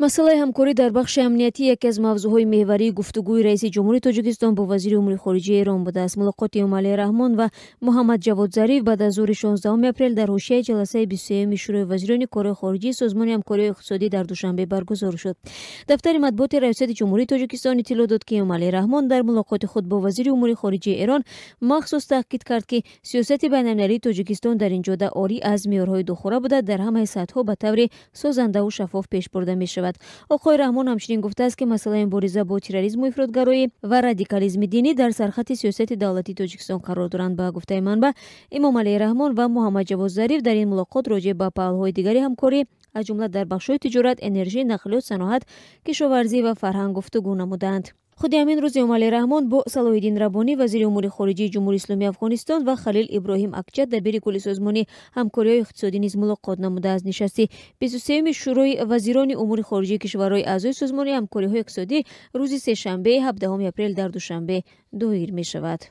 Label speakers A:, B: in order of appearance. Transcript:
A: Масъалаи ҳамкорӣ дар бахши амниятӣ яке аз мавзӯъҳои меҳварии гуфтугӯи раиси ҷумҳури Тоҷикистон бо вазири умури хориҷаи Эрон будааст. Мулоқоти Эмомалӣ Раҳмон ва Муҳаммад Ҷавод Зариф баъд аз зуҳри 16 апрел дар ҳошияи ҷаласаи 23-юми Шӯрои вазирони корҳои хориҷии Созмони ҳамкориҳои иқтисодӣ дар Душанбе баргузор шуд. Дафтари матбуоти Раёсати ҷумҳурии Тоҷикистон иттилоъ дод, ки Эмомалӣ Раҳмон дар мулоқоти худ бо вазири умури хориҷаи Эрон махсус таъкид кард, ки сиёсати байналмилалии Тоҷикистон дар ин ҷода орӣ аз меъёрҳои духора буда, дар ҳамаи сатҳҳо ба таври созандаву шаффоф пеш бурда мешавад. Оқои Раҳмон ҳамчунин гуфтааст, ки масъалаи мубориза бо терроризму ифротгароӣ ва радикализми динӣ дар сархати сиёсати давлатии Тоҷикистон қарор доранд. Ба гуфтаи манбаъ, Эмомалӣ Раҳмон ва Муҳаммад Ҷавод Зариф дар ин мулоқот роҷеъ ба паҳлӯҳои дигари ҳамкорӣ, аз ҷумла дар бахшҳои тиҷорат, энержӣ, нақлиёт, саноат, кишоварзӣ ва фарҳанг гуфтугӯ намуданд. Худи ҳамин рӯз Эмомалӣ Раҳмон бо Салоҳиддин Раббонӣ, вазири умури хориҷии Ҷумҳурии Исломии Афғонистон, ва Халил Иброҳим Акча, дабири кулли Созмони ҳамкориҳои иқтисодӣ низ мулоқот намудааст. Нишасти 23-юми Шӯрои вазирони умури хориҷии кишварҳои аъзои Созмони ҳамкориҳои иқтисодӣ рӯзи сешанбе, 17 апрел дар Душанбе доир мешавад.